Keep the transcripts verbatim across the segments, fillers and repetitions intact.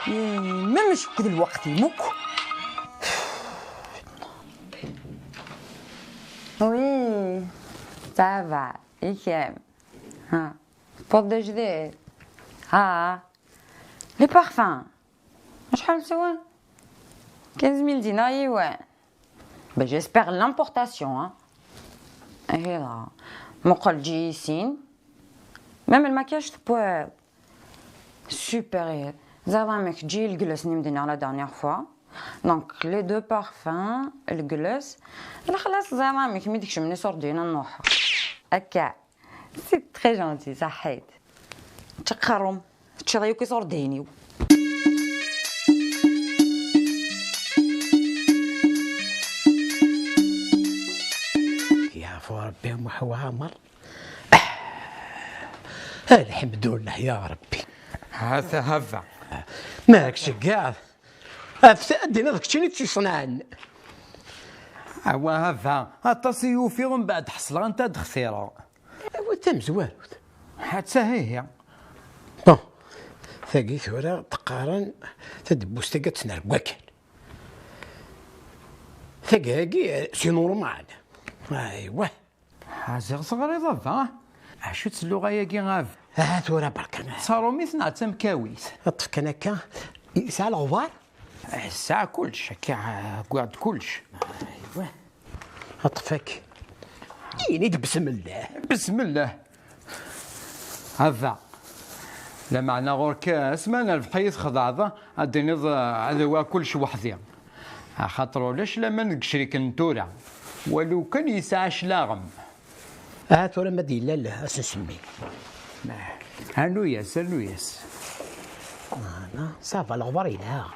Même je de lwaqt-im akk. Oui, ça va. I kemm? Ha. Tewwiḍ-d ajdid? Ha. Les parfums. Acḥal swan? Quinze mille dinars yiwen. Ben, j'espère l'importation, hein. Ihi dɣa. Muqel ǧi sin. Même le maquillage tewwiḍ. Super, ihi. Ẓiḍ amek ǧi lgles-nni m-d-nniɣ la dernière fois. Donc, les deux parfums, lgles. Lexlaṣ ẓiḍ amek mi d-kecmen iṣurdiyen n Nuḥ. Akka. C'est très gentil, ṣaḥḥit. Tečča aqerru-m, teččiḍ yakk iṣurdiyen-iw. Yeɛfu Rebbi Muḥ Waɛmer. Lḥemdullah ya Rebbi. Hata hava. Ma k-ceggeɛ. Ad d-tiniḍ d keččini i tt-iṣenɛen. Awa hava, aṭas i ufiɣ mbeɛd ḥeṣleɣ anta d-xtireɣ. Awa tamezwarut. Hatta hihi. Bon, tagi tura qqaren tadebbuzt-agi ad tt-nerr deg wakal. Tagi-agi, c'est normal. Aywa. Ziɣ teɣriḍ a baba. Acu-tt tluɣa-agi a baba? Aha tura berka. D tarumit neɣ d tamkawit? Ṭṭef kan akka. Yesɛa leɣbar? Yesɛa kullec, akka, wwiɣ-d kullec. Aywa. Ṭṭef akka. Ini-d besmellah. Besmellah. A baba. Lameɛna ɣur-k asma n rrbeḥ i yi-txedɛeḍ, ad d-tiniḍ, eh, ad awiɣ kullec weḥd-i. Axaṭer ulac laman deg ccrik n tura, walu kan yesɛa claɣem. Aha tura ma d-yella leh, ad s-nsemmi. Rnu-yas, rnu-yas. Voilà, ça va, leɣbar yelha.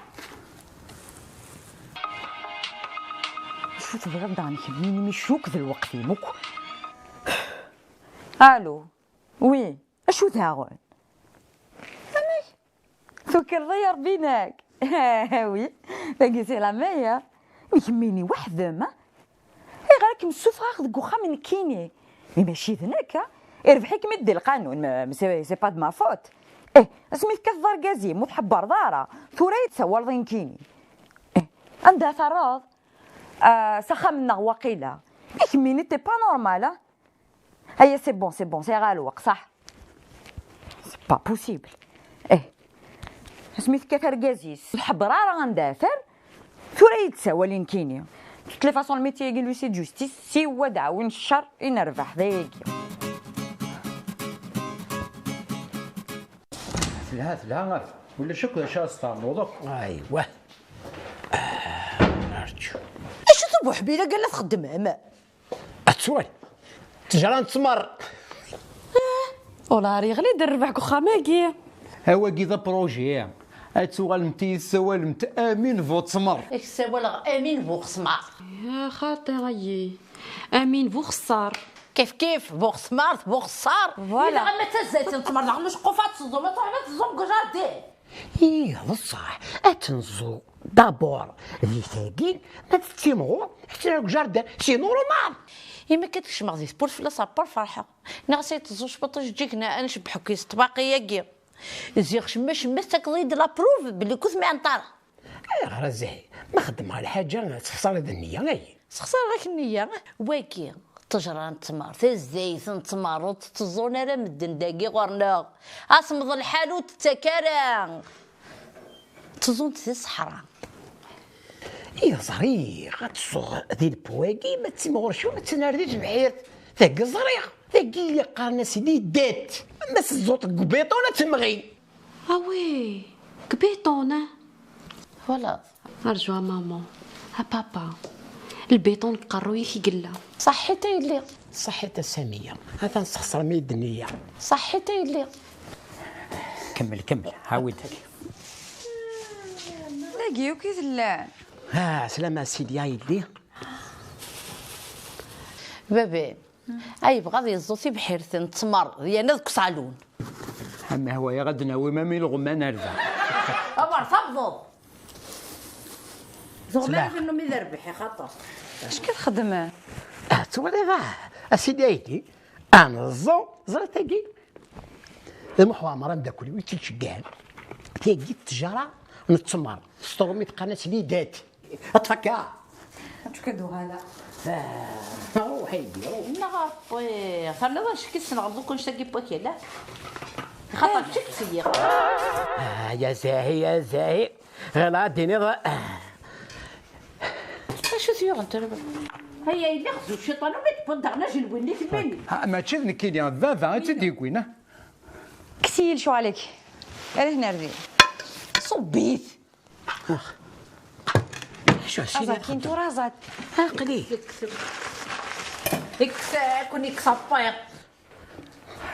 Acu tebɣiḍ daɣen kemmini, mi cukk d lweqt-im akk. Allô. Oui. Acu daɣen? Amek? Tukreḍ ay Ṛebbi-nak? Oui, tagi c'est la meilleure. Mi kemmini weḥd-m, a? Ayɣer ad kem-ssufɣeɣ deg uxxam nekkini? Mi mačči d nekk, a? Irbeḥ-ikem-id di lqanun, ma, ma c'est, c'est pas de ma faute. Eh, asmi tekkateḍ argaz-im, ur tḥebbreḍ ara, tura i d-tsawaleḍ i nekkini. Eh, anda terreḍ? Ah, s axxam-nneɣ waqila. Mi kemmini t'es pas normal, a? Aya, c'est bon, c'est bon, sɛiɣ lweqt, ṣaḥ? C'est pas possible. Eh, asmi tekkat argaz-is, ur tḥebber ara anda atan, tura i d-tsawal i nekkini. De toutes les façons, le métier-agi n l'huissier de justice, siwa d aɛwin ccer i nerbeḥ, d ayagi. Telha, telha, ulac akk d acu ara s-ternuḍ akk. Aywa. Rǧu. Acu-t ubuḥbir-agi la txeddmem? Ad twal. Ttejra n ttmer. Ula ar yeɣli-d rrbeḥ deg uxxam-agi. Awagi d apṛuji. Ad tuɣalemt i yi-tessawalemt Amin bu ttmer. Ak ssawaleɣ Amin bu xesmar. Ya xaṭi ayi. Amin bu xeṣṣar. Kif kif, bu xesmar, bu xeṣṣar. Voilà. Yella ma d tazzayt n ttmer, daɣen uceqquf ad teẓẓum, ad truḥem ad teẓẓum deg ujardin. Ih, d ṣṣeḥ. Ad tenẓu d'abord di tagi, ma tettimɣur, ad tt-nerr deg jardin. C'est normal. Imi akka d-kecmeɣ di tewwurt fell-as, à part ferḥeɣ. Nniɣ-as ay teẓẓu cwiṭ ijeǧǧigen, ad ncebbeḥ akk-is ṭṭbaqi-agi. Ziɣ cemma cemma tettakeḍ-iyi-d la preuve belli ur tmiɛneḍ ara. Ayɣer a Zahir? Ma xeddmeɣ lḥaǧa, tessexṣareḍ nniya, ayi? Sexṣareɣ-ak nniya. Wagi, ṭṭejra n ttmer, tazdayt n ttmer, ur tt-tteẓẓun ara medden dagi ɣur-neɣ. Asemmeḍ lḥal ur tettak ara. Tteẓẓun-t di ṣṣeḥra. I ẓriɣ ad tsuɣ di lpwagi, ma d timɣur cwiṭ, ad tt-nerr di tebḥirt. Tagi ẓriɣ, tagi i qqaren-as i dit. Ma s-tẓuṭ deg ubiṭun ad temɣi. Ah oui, deg ubiṭun, ah. Voilà. Arju a maman, a papa, lbiṭun deg uqerruy-ik i yella. Ṣaḥḥit a yelli. Ṣaḥḥit a Samiya, atan sexṣrem-iyi-d nniya. Ṣaḥḥit a yelli. Kemmel, kemmel, ɛawed. Dagi akk i tella. Ah, slama a sidi a yelli. Babi, ay yebɣa ad yeẓẓu tibḥirt n ttmer, yerna deg usalun. Amehwa-ya ad d-nawi mami lɣemman ar da. Awer tabḍeḍ! Tuɣ ma Sla. Rrifen umi d rrbeḥ, ixaṭer. Acu i txeddmem? Ah, twaliḍ, ah, a sidi aydi, ad neẓẓu, ẓriɣ tagi. D Muḥ Waɛmer ameddakel-iw i tt-iceggɛen. Tagi ttejara n ttmer s tṛumit qqaren-as lidat. Ad tfakka. Acu kan d uɣala. Ruḥ ay d-, ruḥ. Neɣ Ṛebbi, terniḍ acekk i ssneɣ deg annect-agi n wakal, ah? Xaṭer d kečč i k-ttselliɣ. Ah, ya Zahi, ya Zahi. Ɣileɣ ad d-tiniḍ, ah. Acu t-yuɣen tura? Aya yella xzu cciṭan, umi d-wwiḍ daɣen ajenwi-nni kemmini. Ha, mačči d nekkini, d baba i tt-id-yewwin, ah. Kkes-iyi lecɣal-ik. Ar hna ar din. Ṣubb-it. Ax. Acu, aẓ-, akin tura aẓ-, aql-i. Ikkes, akkun ikkes appayeḍ.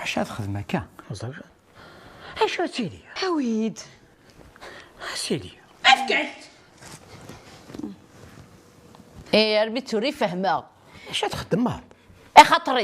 Acu ad xedmeɣ akka? Aẓ-, acu ad tili? Awi-d. A sidi. Efk-as. Eh, armi d tura i fehmeɣ. Acu ad txedmeḍ? Axaṭer